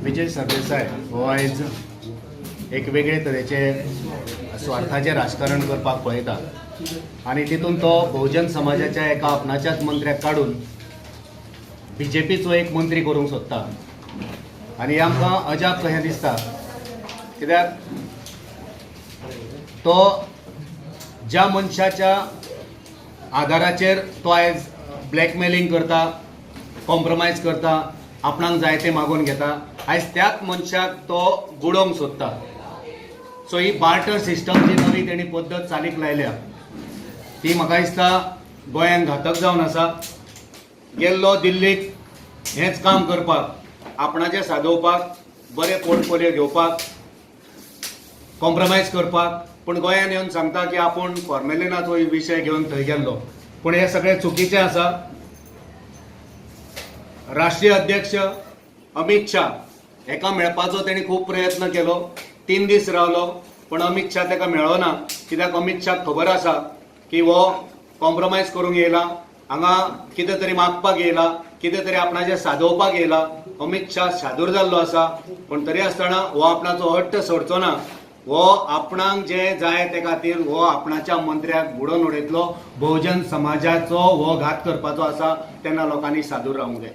विजय सरदेसाय हो आयज एक वेगळे तरेचे स्वार्थाचें राजकारण करपाक पळयता आनी तितून तो बहुजन समाजाच्या एका आपणाच्याच मंत्र्याक काडून बीजेपीचो एक मंत्री करूंक सोदता आनी हें आमकां अजाप कशें दिसता, कित्याक तो ज्या मनशाच्या आदाराचेर तो आयज ब्लॅकमेलिंग करता, कॉम्प्रोमायज करता, आपणाक जाय तें मागून घेता, आयज त्याच मनशाक तो बुडोवंक सोदता. सो ही बार्टर सिस्टम जी नवी तेणी पद्दत चालीक लायल्या ती म्हाका दिसता गोंयांक घातक जावन आसा. गेल्लो दिल्लीक हेंच काम करपाक, आपणाचें सादोवपाक, बरें पोर्टफोलियो घेवपाक, कॉम्प्रोमायज करपाक, पूण गोंयान येवन सांगता की आपूण फॉर्मेलिनाचो विशय घेवन थंय गेल्लो. पूण हें सगळें चुकीचें आसा. राष्ट्रीय अध्यक्ष अमित शाह हेका मेळपाचो तेणी खूब प्रयत्न केलो, 3 दीस रावलो, पूण अमित शाह ताका मेळ्ळो ना, कित्याक अमित शाहक खबर आसा की हो कॉम्प्रोमायज करूंक येयला, हांगा कितें तरी मागपाक येयला, कितें तरी आपणाचें सादोवपाक येयला. अमित शाह शादूर जाल्लो आसा, पूण तरी आसतना हो आपणाचो हट्ट सोडचो ना. हो आपणाक जें जाय ते खातीर हो आपणाच्या मंत्र्याक बुडोवन उडयतलो. बहुजन समाजाचो हो घात करपाचो आसा, तेन्ना लोकांनी सादूर रावंक जाय.